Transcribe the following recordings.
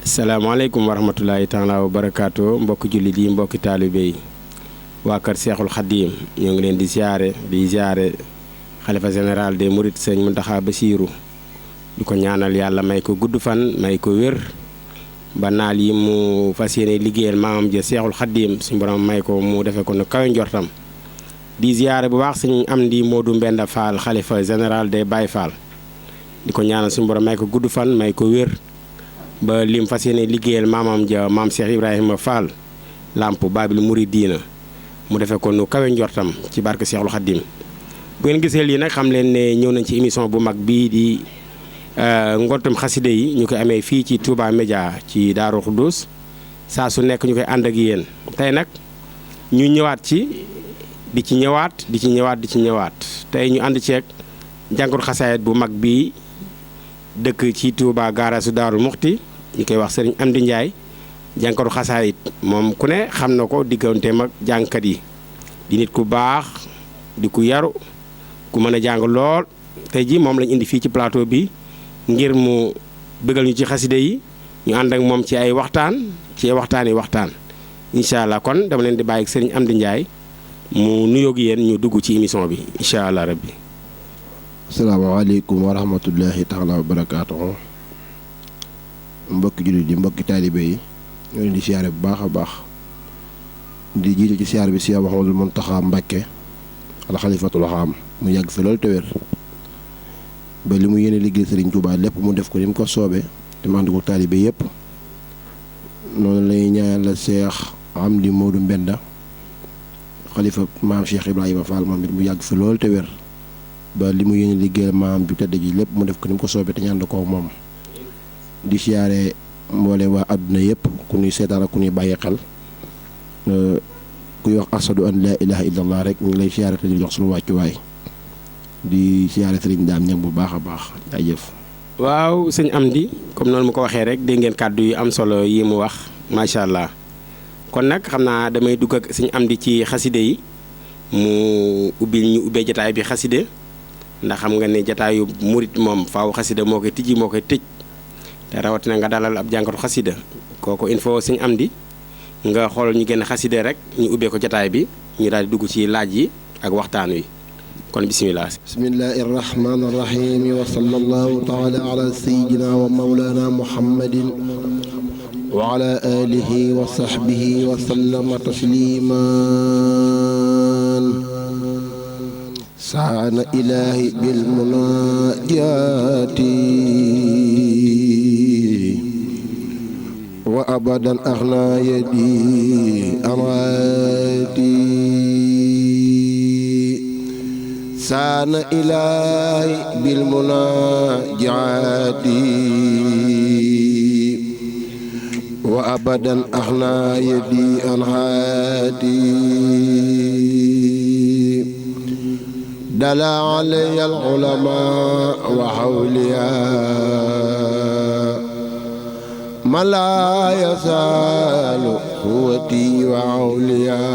salaamaaleykum wa rahmatulahi taala wa barakaatu mbokki jullit yi mbokki taalibe yi waa kër Seexul Xadiim ñoo ngi leen di ziare xalifa général des Mourides sëñ Muntaxa Basiiru di ko ñaanal yàlla may ko gudd fan may ko wér ba naal yi mu fas yéene liggéeyal maamam ja Seexul Xadiim suñu borom may ko mu defee ko nu kawe njortam di ziare bu baax sëñ Amdi Moodu Mbenda Fall xalifa général des Baye Fall di ko ñaanal suñu borom may ko gudd fan may ko wér ba lim fas yéene liggéeyal maamam ja maam Cheikh Ibrahima Fall lamp Baabil Muridiina mu defee ko nu kawe njortam ci barke Seexul Xadiim bu ngeen gisee lii nag xam leen ne ñëw nañ ci émission bu mag bii di ngontum xaside yi ñu koy amee fii ci Touba Média ci Daaru Xuddus saa su nekk ñu koy ànd ak yéen tey nag ñu ñëwaat ci di ci ñëwaat tey ñu ànd ceeg jàngut xasaayit bu mag bii dëkk ci Touba gaarasu Daaru Muxti ñu koy wax sëriñ Amdi Njaay jànkatu xasaayit moom ku ne xam na ko digganteem ak jàngkat yi di nit ku baax di ku yaru ku mën a jàng lool tey ji moom lañ indi fii ci plateau bi ngir mu bëggal ñu ci xaside yi ñu ànd ak moom ci ay waxtaan incha allah kon dama leen di bàyyi ak sëriñ Amdi Njaay mu nuyoog yéen ñu dugg ci émission bi incha allah rabbi. asalaamaaleykum wa rahmatullahi taala wa barakaatu mbokki jullit yi mbokki taalibe yi ñoo leen di siyaare bu baax a baax di jiite ci siyaare bi Cheikh Mouhamadul Mountakha Mbacké alxalifatul aam mu yàgg fi loolu te wér ba li mu yéene liggéey Sëriñ Tuubaa lépp mu def ko ni mu ko soobee te mu ànd ko taalibe yëpp noonu lay ñaanal Cheikh Amdi Moodu Mbenda xalifa maam Cheikh Ibrahima Fall moom it mu yàgg fi loolu te wér ba li mu yéene liggéeyal maam bi tedd ji lépp mu def ko ni mu ko soobee te ñaan ko moom di siyaare mboole waa àdduna yëpp ku ñuy seetaan ak ku ñuy bàyyi xel kuy wax asadu an laa ilaha illallah rek ñu ngi lay siyaare te di jox suñu wàccuwaay di siyaare sëriñ Daam Ñaŋ bu baax a baax jaajëf. waaw sëñ Amdi comme noonu mu ko waxee rek dégg ngeen kàddu yu am solo yi mu wax macha allah kon nag xam naa damay dugg ak sëñ Amdi ci xaside yi mu ñu ubbee jataay bi xaside ndax xam nga ne jataayu murit moom faaw xasida moo koy tijji moo koy tëj te rawatina nga dalal ab jànkatu xasida kooku il faut sëñ Amdi nga xool ñu génn xasida rek ñu ubbee ko jataay bi ñu daal di dugg ci laaj yi ak waxtaan wi kon bisimilah. bismillahi irrahmani irrahim wa sallallahu taala ala sayidina wa maulana muhammadin wa ala alihi wa sahbihi wa sallama tasliman saana ilaahi bil munaajaati wa abadan axnaa yadi araati saana ilaahi bil munaajaati wa abadan axnaa yadi araati دلا علي العلماء وحولها ما لا يزال قوتي وعوليا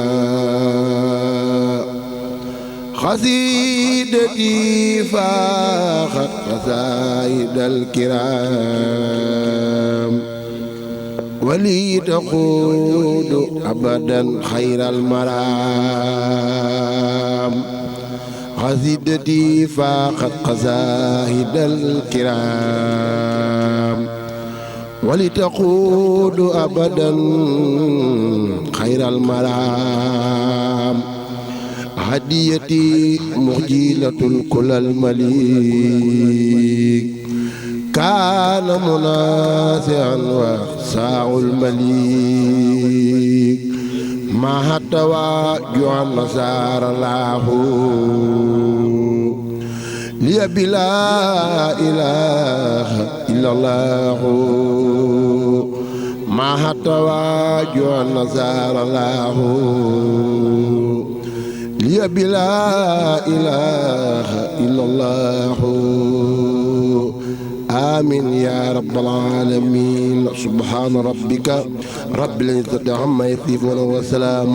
قصيدتي فاخت قصائد الكرام ولي تقود أبدا خير المرام قصيدتي فاقت قصائد الكرام ولتقود أبدا خير المرام هديتي مخجلة كل المليك كان منازعا وساع المليك ما هتوى جوع نصار الله لي بلا إله إلا الله ما هتوى جوع نصار الله لي بلا إله إلا الله آمين يا رب العالمين سبحان ربك رب العزة عما يصفون وسلام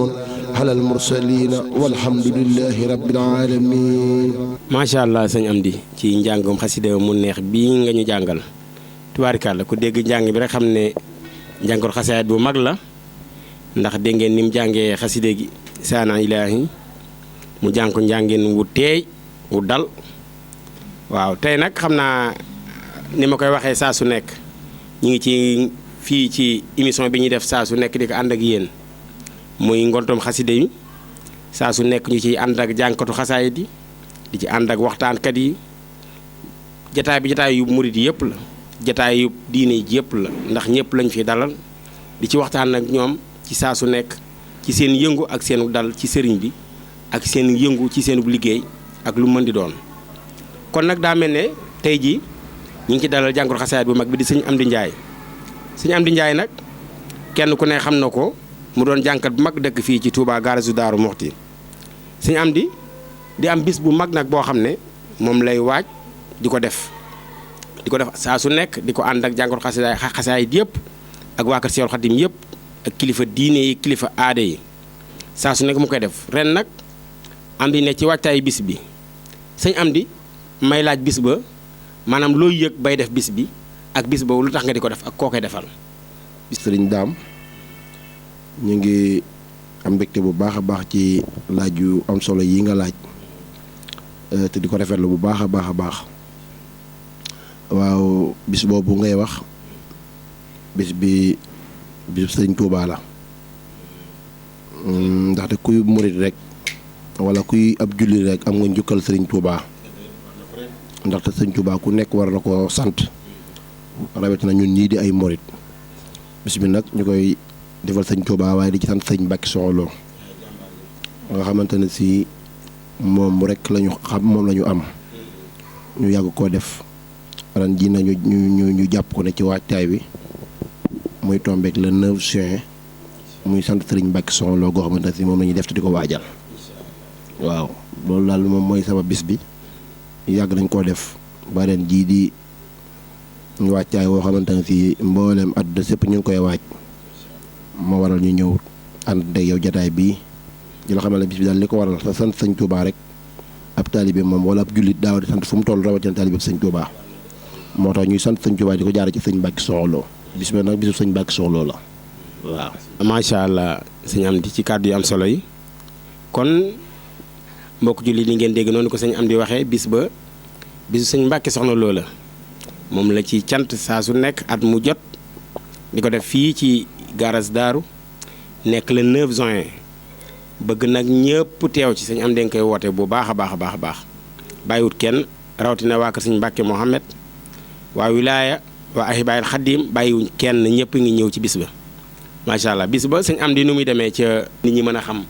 على المرسلين والحمد لله رب العالمين. macha allah sëñ Amdi ci njàngum xasida mu neex bii nga ñu jàngal tubaarikàlla ku dégg njàng bi rek xam ne jànkor xasaayit bu mag la ndax dégg ngeen ni mu jàngee xaside gi saana ilaahi mu jàng ko njàngeen wu teey wu dal. waaw tey nag xam naa ni ma koy waxee saa su nekk ñu ngi ci fii ci émission bi ñuy def saa su nekk di ko ànd ak yéen muy ngontum xaside yi saa su nekk ñu ciy ànd ak jànkatu xasaayit yi di ci ànd ak waxtaankat yi jataay bi jataay yu murit yëpp la jataay yu diine yi yëpp la ndax ñëpp lañ fi dalal di ci waxtaan ak ñoom ci saa su nekk ci seen yëngu ak seenu dal ci sëriñ bi ak seen yëngu ci seenu liggéey ak lu mën di doon. kon nag daa mel ne tey jii ñu ngi ci dalal jànkatu xasaayit bu mag bi di sëñ Amdi Ndiaye sëñ Amdi Ndiaye nag kenn ku ne xam na ko mu doon jànkat bu mag dëkk fii ci Touba garasu Daaru Muxti sëñ Amdi di am bis bu mag nag boo xam ne moom lay waaj di ko def saa su nekk di ko ànd ak jànkatu xasaayit yëpp ak waa kër Seexul Xadim yëpp ak kilifa diine yi kilifa aada yi saa su nekk mu koy def ren nag Amdi ne ci waajtaayu bis bi sëñ Amdi may laaj bis ba maanaam looy yëg bay def bis bi ak bis boobu lu tax nga di ko def ak koo koy defal. sëriñ Daam ñu ngi am mbégte bu baax a baax ci laaj yu am solo yi nga laaj te di ko rafetlu bu baax a baax a baax waaw bis boobu ngay wax bisu sëriñ Touba la ndaxte kuy murit rek wala kuy ab julli rek am nga njukkal sëriñ Touba ndaxte sëriñ Touba ku nekk war na ko sant rawatina ñun ñii di ay murit bis bi nag ñu koy defal sëñ Touba waaye di ci sant sëñ Mbàkke Soxna Lo nga xamante ne si moom rek lañu xam moom la ñu am ñu yàgg koo def ren ji nañu ñu jàpp ko ne ci waajtaay bi muy tombeek le 9 juin muy sant sëriñ Mbàkke Soxna Lo goo xamante ne si moom la ñuy def te di ko waajal waaw loolu daal moom mooy sama bis bi yàgg nañ koo def ba ren jii di waajtaay woo xamante ne si mboolem àdduna sépp ñu ngi koy waaj moo waral ñu ñëw ànd ak yow jataay bii di la xamal ne bis bi daal li ko waral sa sant sëñ Touba rek ab taalibe moom wala ab jullit daaw di sant fu mu toll rawatina taalibe sëñ Touba moo tax ñuy sant sëñ Touba di ko jaare ci sëñ Mbàkke Soxna Lo bis bi nag bisu sëñ Mbàkke Soxna Lo la waaw. macha allah sëñ Amdi ci kàddu yu am solo yi kon mbokk jullit yi ngeen dégg noonu ko sëñ Amdi waxee bisu sëñ Mbàkke Soxna Lo la moom la ci cant saa su nekk at mu jot di ko def fii ci garas Daaru nekk le 9 juin bëgg nag ñëpp teew ci sëñ Amdi nga koy woote bu baax a baax a baax a baax bàyyiwut kenn rawatina waa kër sëñ Mbàkke Mohamed waa wilaaya waa Ahibaayil Xaddiim bàyyiwuñ kenn ñëpp ngi ñëw ci bis ba macha allah bis ba sëñ Amdi nu muy demee ca nit ñi mën a xam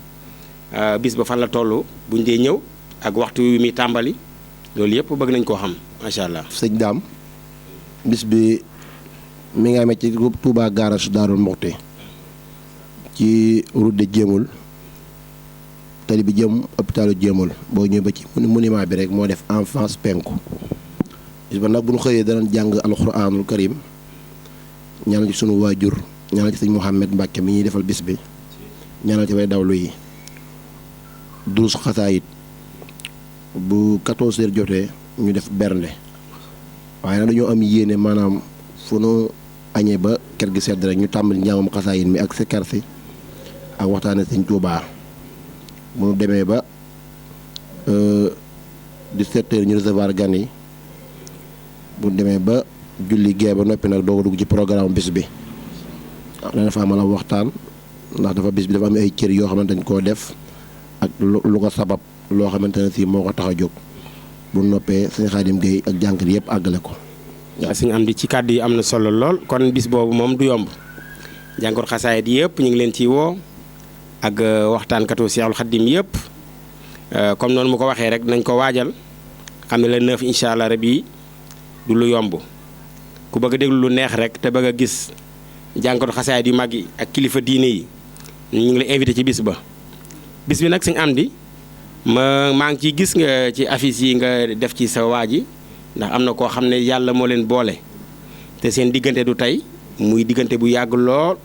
bis ba fan la toll buñ dee ñëw ak waxtu wi muy tàmbali loolu yëpp bëgg nañ koo xam macha allah. sëñ Daam bis bi mi ngi amee ci Touba garage Daaru Muxti ci route de Jéemul tali bi jëm hôpitalu Jéemul boo ñëwee ba ci monument bi rek moo def en face penku bis ba nag bu ñu xëyee danañ jàng alxuraanul karim ñaanal ci sunu waajur ñaanal ci sëñ Mouhamed Mbacke mi ñuy defal bis bi ñaanal ci way dawlu yi durus xasaayit bu 14h jotee ñu def bernde waaye nag dañoo am yéene maanaam fu nu añee ba kër gi sedd rek ñu tàmbali njàngam xasaayit mi ak sikkar si ak waxtaane sëñ Tuubaa bu nu demee ba 17h ñu recevoir gan yi bu nu demee ba julli gee ba noppi nag doo ko dugg ci programme bis bi dana fa amal waxtaan ndax dafa bis bi dafa am ay cër yoo xamante ni koo def ak lu ko sabab loo xamante ne si moo ko tax a jóg bu noppee sëñ Xaadim Gueye ak jànkat yëpp àggale ko. waaw sëñ Amdi ci kàddu yi am na solo lool kon bis boobu moom du yomb jànkat xasaayid yëpp ñu ngi leen ciy woo ak waxtaankatu Seexul Xaadim yëpp comme noonu mu ko waxee rek nañ ko waajal xam ne la 9 incha allah rabi du lu yomb ku bëgg a déglu lu neex rek te bëgg a gis jànkatu xasaayid yu mag yi ak kilifa diine yi ñu ngi lay invité ci bis ba. bis bi nag sëñ Amdi maa ngi ciy gis nga ci affiche yi nga def ci sa waa ji ndax am na koo xam ne yàlla moo leen boole te seen diggante du tey muy diggante bu yàgg lool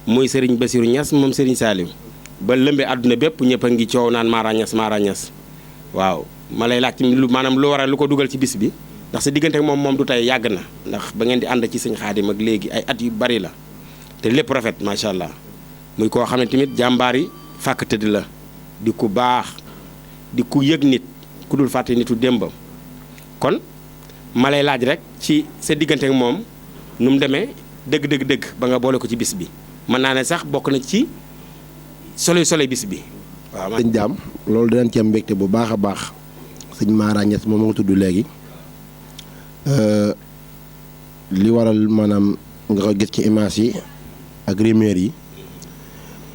muy Serigne Bassirou Niass moom Serigne Saliou ba lëmbee àdduna bépp ñëpp a ngi coow naan Mara Niass waaw ma lay laaj ci maanaam lu waral lu ko dugal ci bis bi ndax sa diggante moom du tey yàgg na ndax ba ngeen di ànd ci sëñ Xaadim ak léegi ay at yu bari la te lépp rafet macha allah muy koo xam ne tamit jàmbaar yi fàkk tëdd la di ku baax di ku yëg nit ku dul fàtte nitu démbam kon ma lay laaj rek ci sa diggante ak moom nu mu demee dëgg ba nga boole ko ci bis bi mën naa ne sax bokk na ci soloy bis bi waaw. sëñ Daam loolu dinañ ci am mbégte bu baax a baax sëñ Mara Niass moom nga tudd léegi li waral maanaam nga ko gis ci image yi ak rumeur yi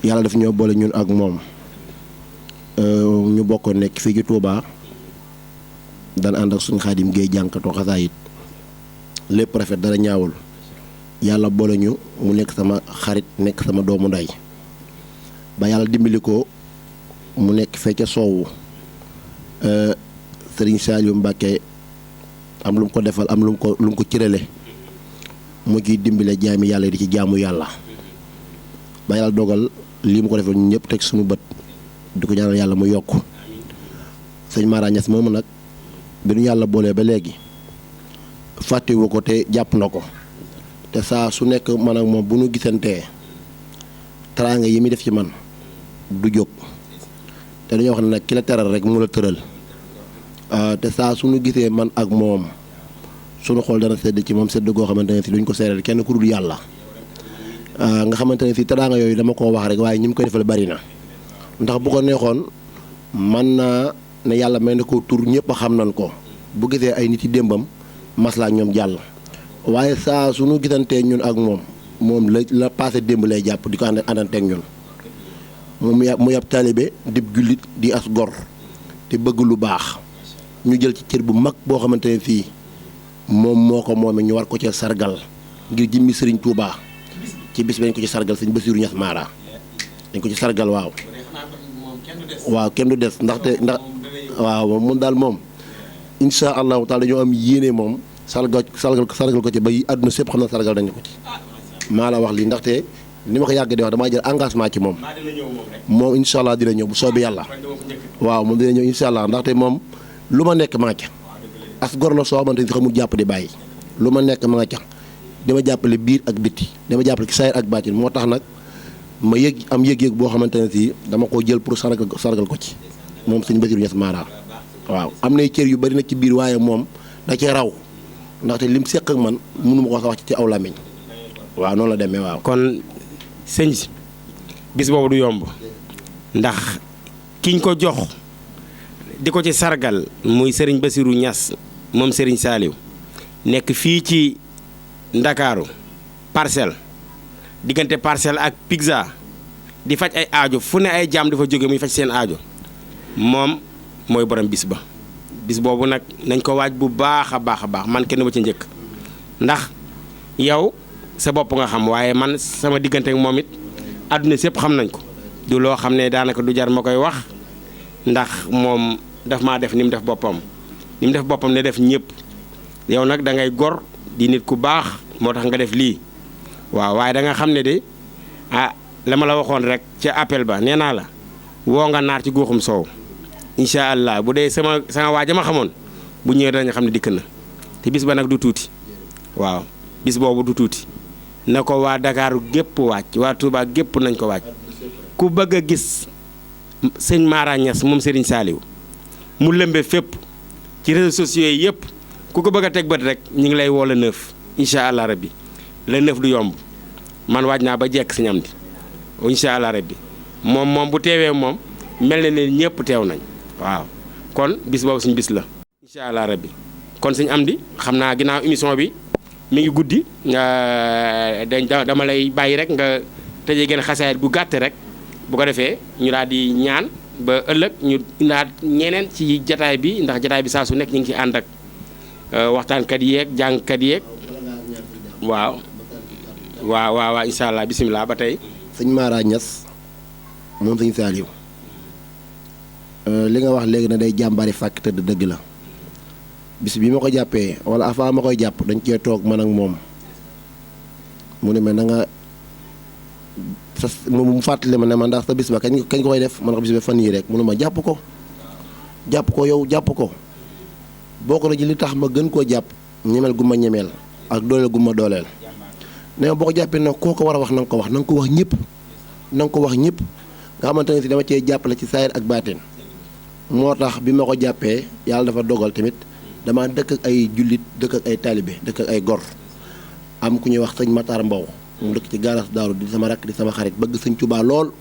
yàlla daf ñoo boole ñun ak moom ñu bokk nekk fii ci Touba daan ànd ak suñu Xaadim Géey jànkatoo xasaayit lépp rafet dara ñaawul yàlla boole ñu mu nekk sama xarit nekk sama doomu ndey ba yàlla dimbali ko mu nekk fee ca soowu Sëriñ Saliou Mbacke am lu mu ko defal am lu mu ko cërale mu ciy dimbale jaami yàlla di ci jaamu yàlla ba yàlla dogal lii mu ko defal ñun ñëpp teg suñu bët di ko ñaanal yàlla mu yokk sëñ Mara Niass moomu nag bi ñu yàlla boolee ba léegi fàttewu ko te jàpp na ko te saa su nekk man ak moom bu ñu gisantee teraanga yi muy def ci man du jóg te dañoo wax ne nag ki la teral rek mu la tëral te saa su ñu gisee man ak moom sunu xool dana sedd ci moom sedd goo xamante ne si duñ ko seeral kenn ku dul yàlla nga xamante ne si teraanga yooyu dama koo wax rek waaye ñi mu koy defal bari na ndax bu ko neexoon man naa ne yàlla may na ko tur ñëpp a xam nañ ko bu gisee ay nit yi démbam maslaa ak ñoom jàll waaye saa su ñu gisantee ñun ak moom la passé démb lay jàpp di ko àndanteeg ñun mu yab taalibe di jullit di as gor te bëgg lu baax ñu jël ci cër bu mag boo xamante ne fii moom moo ko moomee ñu war ko ci sargal ngir jëmmi Sëriñ Tuubaa ci bis bi dañ ko ci sargal sëñ Bassirou Niass Mara dañ ko ci sargal waaw kenn du des ndaxte waaw mun daal moom insha allahu taala dañoo am yéene moom sargal ko ci ba àdduna sépp xam na sargal dañu ko ci maa la wax lii ndaxte ni ma ko yàgg di wax damaa jël engagement ci moom moom insha allah dina ñëw bu soobee yàlla waaw moom dina ñëw insha allah ndaxte moom lu ma nekk maa ca as gor la soo xamante ni xamul jàpp di bàyyi lu ma nekk ma nga ca dama jàppale biir ak bitti dama jàppale ci saayir ak baatin moo tax nag ma am yëg-yëg boo xamante ne si dama ko jël pour sargal ko ci moom sëñ Bassirou Niass Mara waaw am nay cër yu bari nag ci biir waaye moom da cee raw ndaxte lim seq ak man mënu ma ko wax ci aw làmmiñ waaw noonu la demee waaw. kon sëñ bis boobu du yomb ndax kiñ ko jox di ko ci sargal muy Serigne Bassirou Niass moom Serigne Saliou nekk fii ci Ndakaaru Parcelles diggante Parcelles ak Pizza di faj ay aajo fu ne ay jaam dafa jóge muy faj seen aajo moom mooy borom bis ba bis boobu nag nañ ko waaj bu baax a baax man kenn ba ci njëkk ndax yow sa bopp nga xam waaye man sama diggante ak moom it àdduna sépp xam nañ ko du loo xam ne daanaka du jar ma koy wax ndax moom daf maa def ni mu def boppam ne def ñëpp yow nag da ngay gor di nit ku baax moo tax nga def lii waaw waaye da nga xam ne de la ma la waxoon rek ca appel ba nee naa la woo nga naar ci guuxum soow incha allah bu dee sama waaja ma xamoon bu ñëwee danañ xam ne dikk na te bis ba nag du tuuti waaw bis boobu du tuuti na ko waa Dakaaru gépp wàcc waa Touba gépp nañ ko wàcc ku bëgg a gis sëñ Mara Niass moom Serigne Saliou mu lëmbe fépp ci réseaux sociaux yi yëpp ku ko bëgg a teg bët rek ñu ngi lay woo le 9 incha allah rabbi le 9 du yomb man waaj naa ba jekk si ñam di incha allah rabbi moom bu teewee moom mel na ne ñëpp teew nañ waaw kon bis boobu suñ bis la incha allah rabbi kon suñ am di xam naa ginnaaw émission bi mi ngi guddi dama lay bàyyi rek nga tëjee gën xasaayit gu gàtt rek bu ko defee ñu daal di ñaan ba ëllëg ñu indaat ñeneen ci jataay bi ndax jataay bi saa su nekk ñu ngi ci ànd ak waxtaankat yeeg jàngkat yeeg waaw incha allah bisimilah ba tey. sëñ Mara Niass moom sëñ Saliou li nga wax léegi ne day jàmbari fàkk tëdd dëgg la bis bi ma ko jàppee wala avant ma koy jàpp dañ cee toog man ak moom mu ne ma na nga mu fàttali ma ne ma ndax sa bis ba kañ ko koy def man ko bis ba fan yii rek mu ne ma jàpp ko yow jàpp ko boo ko na ji li tax ma gën koo jàpp ñemeel gu ma ñemeel ak dooleel gu ma dooleel ne ma boo ko jàppee nag koo ko war a wax na nga ko wax na nga ko wax ñëpp na nga ko wax ñëpp nga xamante ne si dama cee jàppale ci saayir ak baatin moo tax bi ma ko jàppee yàlla dafa dogal tamit dama dëkk ak ay jullit dëkk ak ay taalibe dëkk ak ay gor am ku ñuy wax sëñ Matar Mbow mu dëkk ci gaaraas daaru di sama rakk di sama xarit bëgg sëñ Tuubaa lool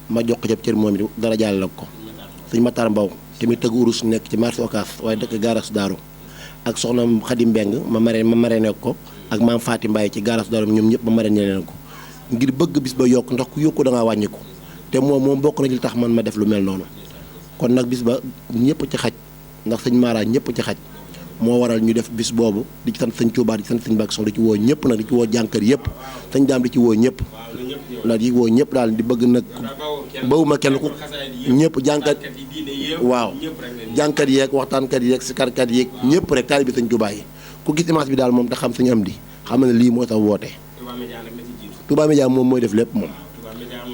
ma jox ko ca cër moom it dara jàll la ko sëñ Matar Mbow tamit tëgg urus nekk ci marché Ocass waaye dëkk gaaraas daaru ak soxna Xadi Mbeng ma mare nekk ko ak maam Faati Mbaye ci gaaraas daaru ñoom ñëpp ma mare ne leen ko ngir bëgg bis ba yokk ndax ku yokku da ngaa wàññiku te moom bokk na li tax man ma def lu mel noonu kon nag bis ba ñëpp ci xaj ndax sëñ Mara ñëpp ci xaj moo waral ñu def bis boobu di ci sant sëñ Tuubaa di ci sant sëñ Mbàkke Soxna di ci woo ñëpp nag di ci woo jànkar yëpp sëñ daam di ci woo ñëpp ndax di woo ñëpp daal di bëgg nag bawuma kenn ku ñëpp jànkat waaw jànkat yeeg waxtaankat yeeg sikarkat yeeg ñëpp rek taalibe sëñ Tuubaa yi ku gis image bi daal moom te xam sëñ Amdi xam ne lii moo tax woote Touba Média moom mooy def lépp moom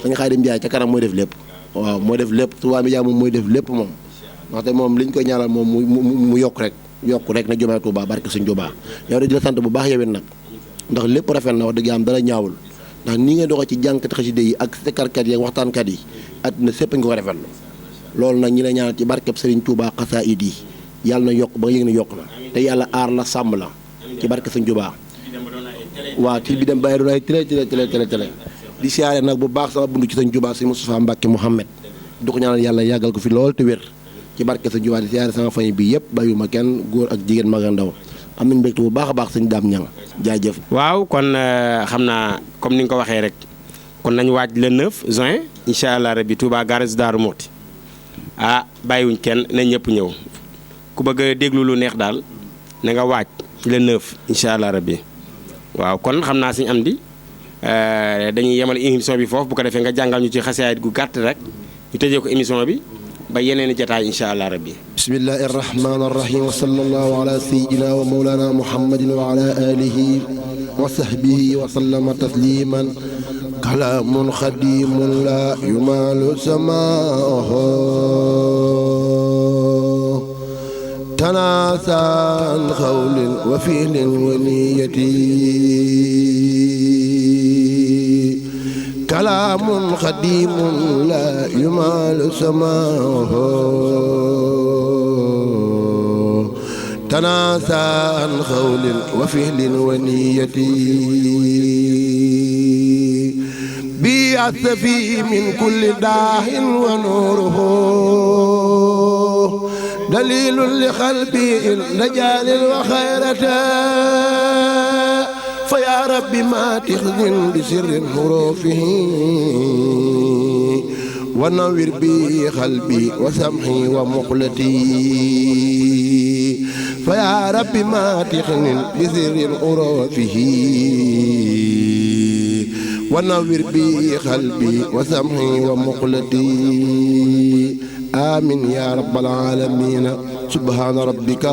sëñ Xaadim Njaay ca kanam mooy def lépp waaw mooy def lépp Touba Média moom mooy def lépp moom ndaxte moom li ñu koy ñaanal moom mu yokk rek na jumaa Touba barke sëñ Touba yow de di la sant bu baax yowin nag ndax lépp rafet na wax dëgg am dara ñaawul ndax ni ngay doxee ci jànkati xasida yi ak sekarkat yi ak waxtaankat yi àddina sépp nga ko rafetlu loolu nag ñi la ñaanal ci barkeb Sëriñ Touba xasaayid yi yàlla na yokk ba nga yëg ne yokk na te yàlla aar la sàmm la ci barke sëñ Touba waaw ci bi dem bàyyi doon ay télé di siyaare nag bu baax sama bundu ci sëñ Touba sëñ Moustapha Mbacke Mouhamed du ko ñaanal yàlla yàggal ko fi lool te wér ci barke sëñ Touba di siyaare sama famille bi yëpp bàyyuma kenn góor ak jigéen mag ak ndaw am nañu mbégte bu baax a baax sëñ Daam Ñang jaajëf. waaw kon xam naa comme ni nga ko waxee rek kon nañu waaj le 9 juin incha allah rabbi Touba garage Daaru Muxti bàyyiwuñ kenn na ñëpp ñëw ku bëgg a déglu lu neex daal na nga waaj ci le 9 incha allah rabbi waaw kon xam naa suñu am di dañuy yemal émission bi foofu bu ko defee nga jàngal ñu ci xasaayid gu gàtt rek ñu tëjee ko émission bi ba yeneen i jotaay incha allah rabbi. bismillahi arrahmani arrahim wa sallallahu ala sayyidina wa mawlana muhammadin wa ala alihi wa sahbihi wa sallama tasliman kalaamun xadimun la yumalu samaahu tanaasan xawlin wa fiilin wa niyati kalaamun xadimun la yumalu samaahu tanaasan xawlin wa fiilin wa niyati bi asafi min kulli daahin wa nuuruhu dalilun li xalbi najalil wa xayrata fa yaa rabbi ma tixzin bi sirrin xurufihi wa nawwir bi xalbi wa samxi wa muqlati fa yaa rabbi ma tixzin bi sirrin xurufihi wa nawwir bi xalbi wa samxi wa muqlati آمين يا رب العالمين سبحان ربك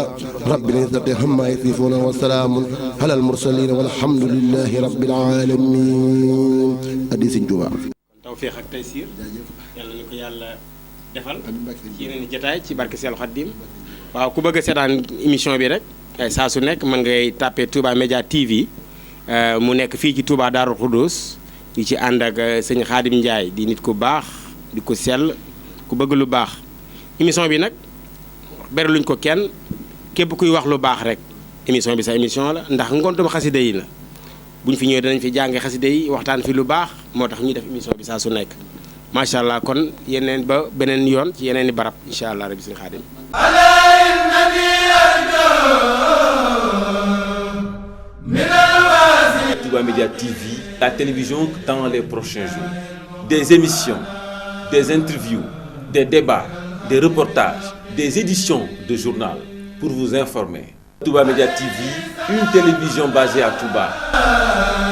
رب العزة عما يصفون وسلام على المرسلين والحمد لله رب العالمين addi Sëñ Tuubaa tawfeex ak taysiir yàlla ñu ko yàlla defal ci yeneen i jotaay ci barke Seexul Xadiim waaw ku bëgg a seetaan émission bi rek saa su nekk mën ngay tàppee Touba Média TV mu nekk fii ci Touba Daaru Xudoos ñu ci ànd ak sëñ Xaadim Njaay di nit ku baax di ko sell ku bëgg lu baax émission bi nag bari luñ ko kenn képp kuy wax lu baax rek émission bi sa émission la ndax ngontum xasida yi la buñ fi ñëwee danañ fi jànge xasida yi waxtaan fi lu baax moo tax ñuy def émission bi saa su nekk macha allah kon yeneen ba beneen yoon ci yeneen i barab incha allah rabbi sëñ Xaadim Touba Média TV, la télévision dans les prochains jours. Des émissions, des interviews, des débats, des reportages, des éditions de journal pour vous informer. Touba Média TV, une télévision basée à Touba.